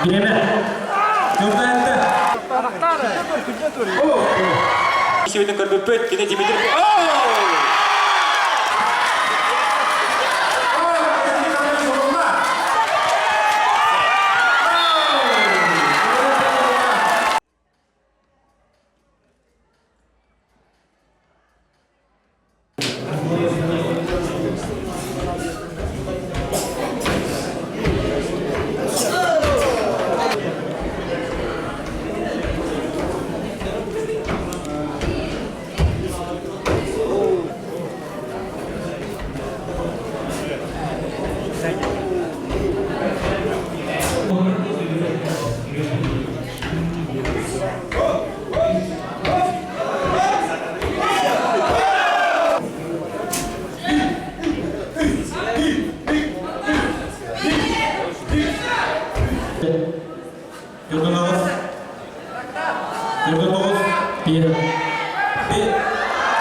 Бириэмэ. Көрдөһүттэ. Сибитин көрбүппүт, кини Дмитрий... Көрдөн аҕыс. Көрдөн тоҕус. Bir. Bir.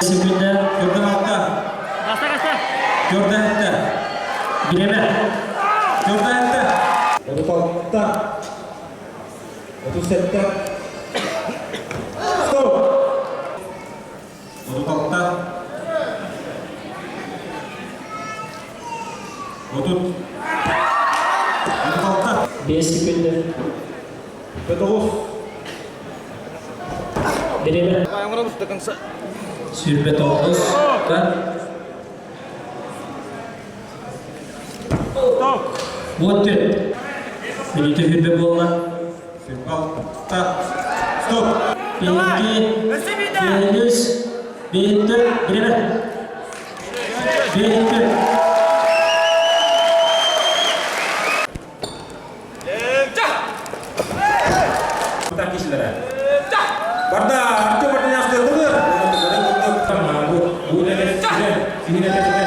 Секунда. Көрдөн алта. Көрдөһүттэ. Бириэмэ. Көрдөһүттэ. 36. 37. Стоп. 36. 30. 36. 5 секунда. 9. Бириэмэ. Сүүрбэ тоҕус. 14. Мүнүүтэ сүүрбэ буолла. 26. Стоп. Биһиги биһигис биһиттэр бириэмэ. Биһиттэр. Kişilere. Барда, Артем Мартынянская тылыр. Бу Александр Кириллинекне.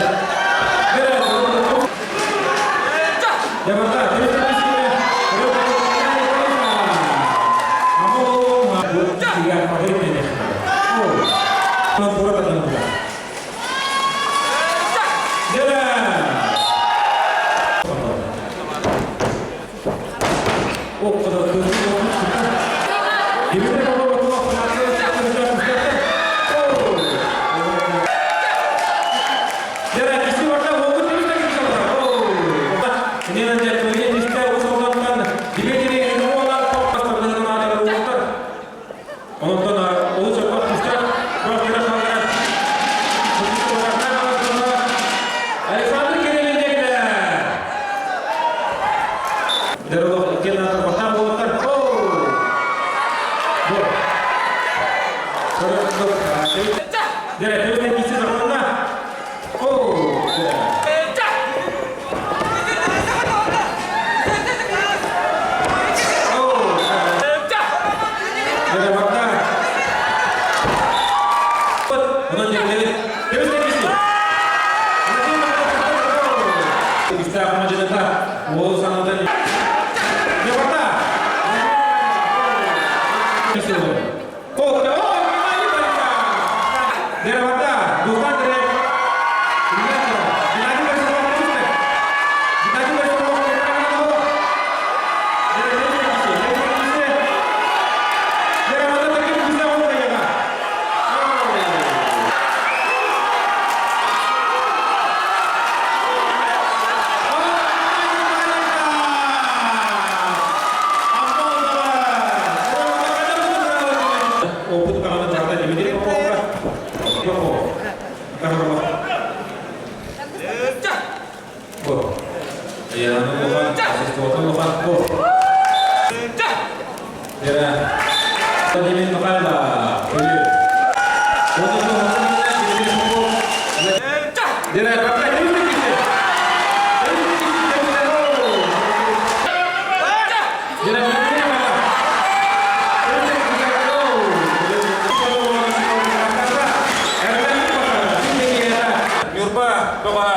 Ньурба бөҕө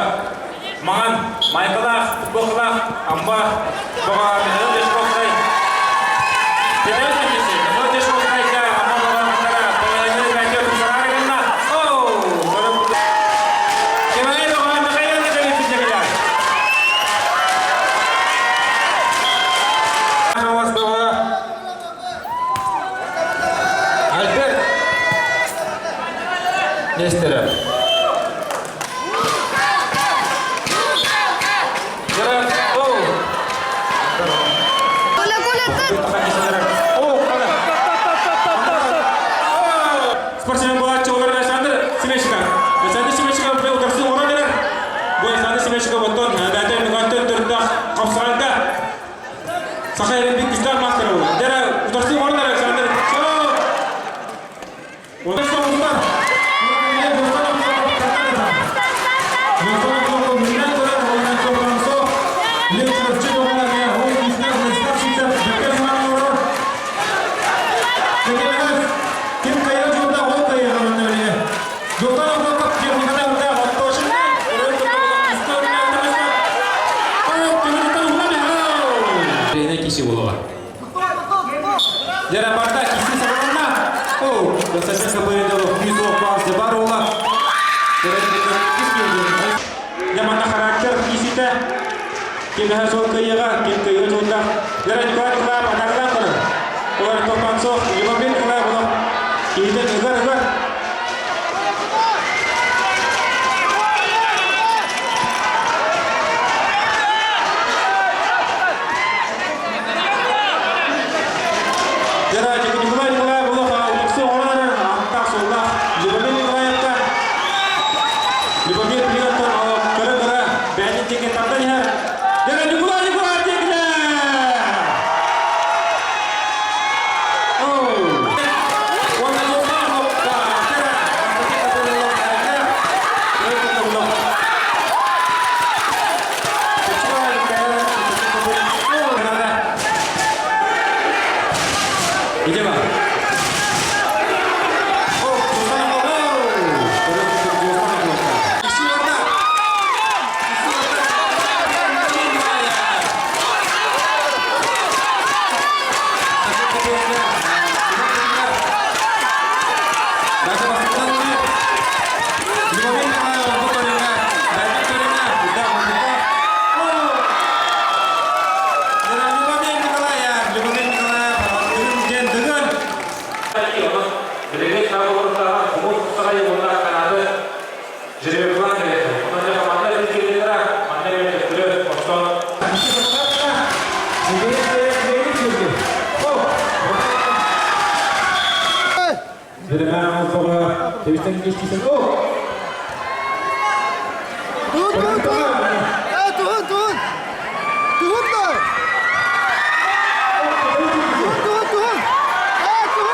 маҥан майкалаах, футболкалаах Амма бөҕө Михаил Дешковскай Михаил Дешковскайга Амма бөҕө Михаил Михаил Саха эрэн бит күстээх мастер ол. Дәрә утарсы орын Александр. Одан соңғылар. Киси болуға. Дера барда киси сабалана. О, достаточно бырыдылы күйіз оқпалсы бар ола. Ямана характер кисите. Ким сол кыйыга, ким кыйы жолда. Дера Николай Николаев атағынан көрі. Олар тоқтан соқ, Любомир Николаев олар. Кейден ыгар ыгар. Дера Николай Николаев олар ұтықсы оғалары аттақ солдақ. Любомир Николаевка Любомир Приоттан алып кыры-кыры бәнін деген тардан ехер. Дера Николай Николаев дегілер! Туһун, туһун, туһун! Э, туһун, туһун! Туһун да! Туһун, туһун, туһун! Э, туһун да!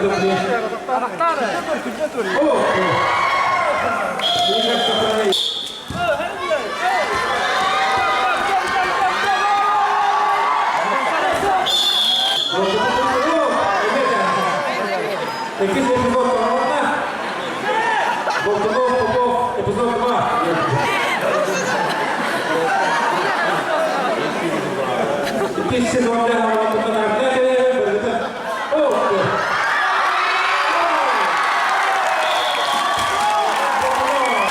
Туһун,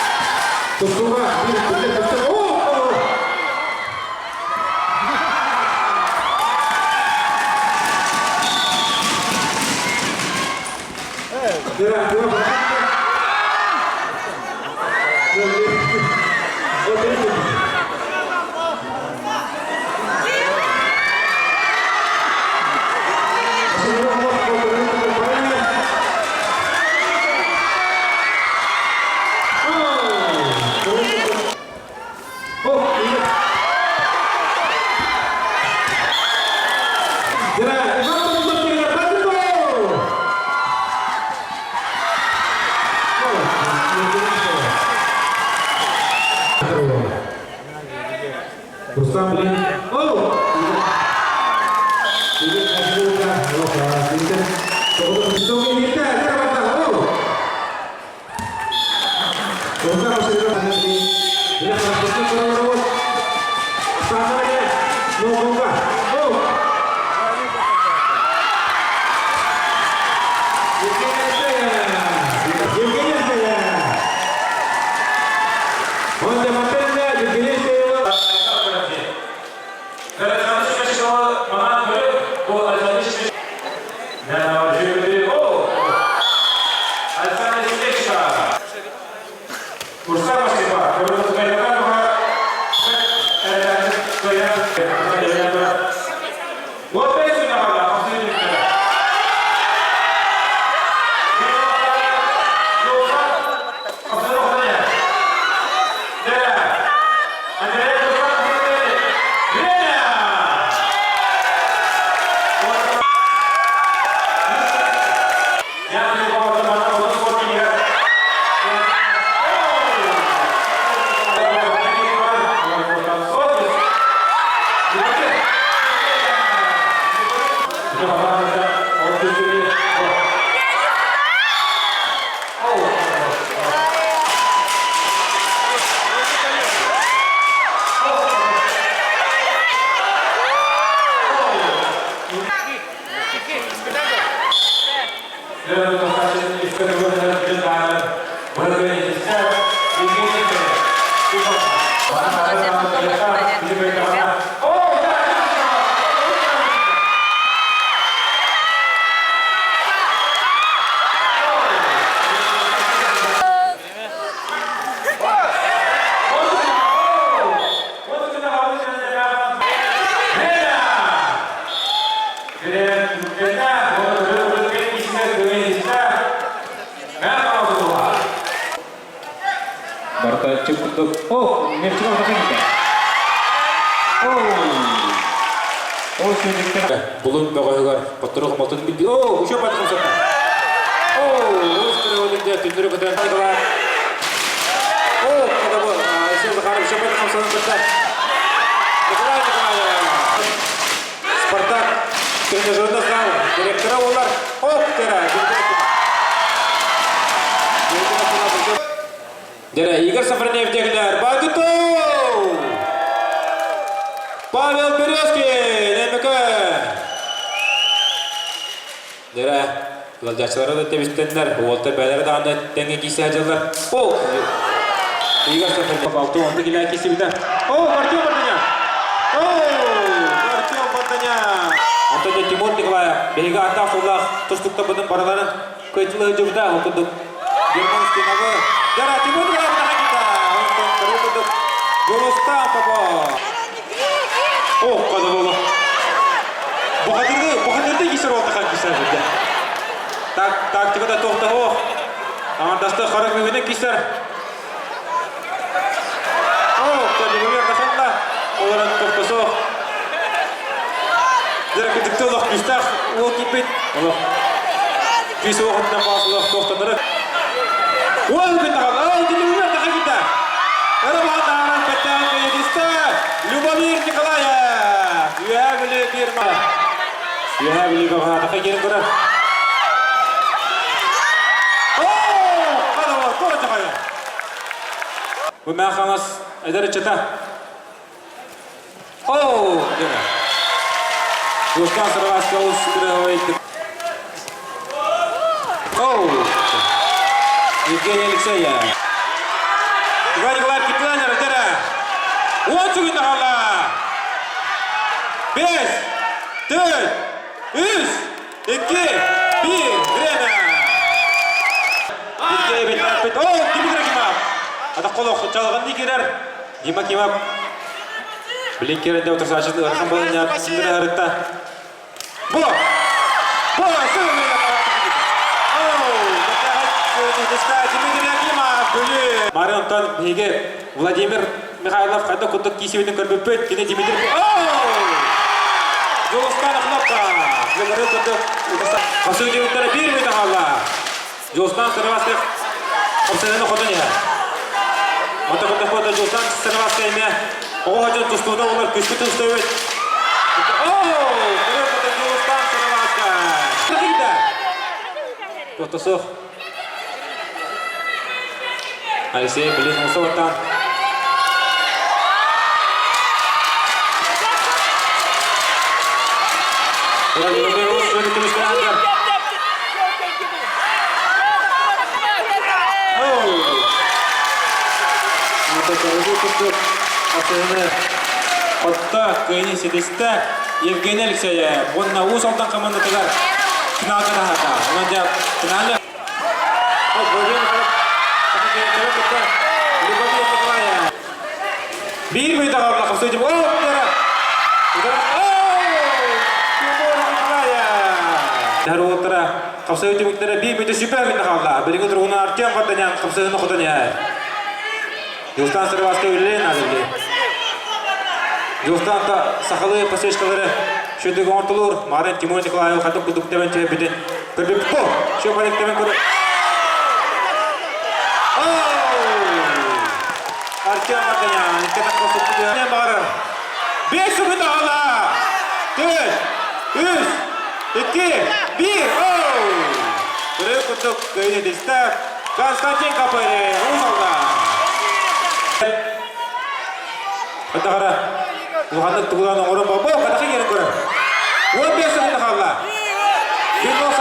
туһун! Левчиков атака Ол сүүрүктэр булун бөҕөһүгэр хоттору хомолтун билби. Оо, учуо бат хамсатта. Оо, олус кырыылын түннүрү көтөн Николай. Оо, кадабы, Алексей Захаров учуо бат хамсанын кытта. Николай Николаев. Спартак тренажерный зал директора олар. Оп, тера. Дьэ, Игорь Сафронеев диэкилэр Багытов! Павел Березкин, МК! Дьэ, ыалдьааччылара да тэбистэннэр, уолта бээлэрэ даҕаны тэҥҥэ киирсэ сылдьаллар. О! Игорь Сафронеев алты уонна килээ киирсибитэ. О, Артем Бартанян! О, Артем Бартанян! Онтон Тимур Николаев биһиги ааттаах-суоллаах тустуктарбытын барыларын Кытылы дьыбда ол курдук Герман Стеновы Дара Тимур Николаевна Онтон көрө курдук Жолустан Попов О, кадабола. Бухатырды, бухатырды кисер олтахан кисер бирде. Так, тактикада тоқтаһо. Амандасты харак мөгүнен кисер. О, кадабола кашанна. Оларан тоқтасо. Дара кытыкты олох күстах ол кипит. Олох. Кис оҕотунан баасылах тохтонору. Ой, битаҕал, ой, Любомир Тахагита! Роман Аарон Петян Каедиста, Любомир Николаев! Үөһээ Бүлүү фирма. Үөһээ Бүлүү баҕаатаха киирэн көрөр. Оо, хадава, туора чахайа. Бу мээ хаҥас эдэр ыччата. Оо, диэн. Дуостаах сырҕааска олус кыраһабайдык. Оу! Евгений Алексеев. Иван Николаев Кипланер, дара. Уон сүгүн хаалла. Бес, төрт, үс, икки, биир. Время. Евгений Петрович. Оу, Дмитрий Кимов. Ата қолы чалғанды кирер. Дима Кимов. Билин киренде отырсачын ыарахан болын харытта. Бу! Бу! Мары онтон биһиги Владимир Михайлов хайда курдук киисибитин көрбүппүт. Кини Дмитрий... Жолустан кнопка! Жогору курдук Хасыы дьүрүттэрэ биир мүнүүтэ хаалла. Жолустан Сарабаскай хапсайыны хотон иһэр. Мата курдук буолла Жолустан Сарабаскай эмиэ оҕо дьон тустуута олор күскү тустубут. Жолустан Сарабаскай. Тохтосох. Алексей Блин Усоваттан. Хотта кыайыы ситистэ Евгений Алексеев уонна Уус Алдан командатыгар финалга таһаарда. Онон дьэ финалга Биир мүнүүтэ хаалла хапсыйдым. О, Уолтара хапсайы түмүктэрэ биир мүнүүтэ сүпэ мүнүүтэ хаалла. Билиҥҥи туругунан Артем Варданян хапсыһыны хотон иһэр. Дьулустаан Сырыбаска үлэлээн аадырды. Дьулустаан та сахалыы посечкалары шүдүг оҥортолуур. Марын Тимур Николаев хатык кудук тэбэн түһэрбитин көрбүт. Бу! Шө барык тэбэн көрө. Артем Варданян икки тахха суппутуя баҕарар. Бес секунд аҕала! Төрт, үс, икки, биир! Көрөр курдук кыайын этистэ Константин Копырин, Уус Алдан. Хатахара улаханнык тугулаан оҥорон бо хатахы киирэн көрөр. 15 секунда хаалла. Бир.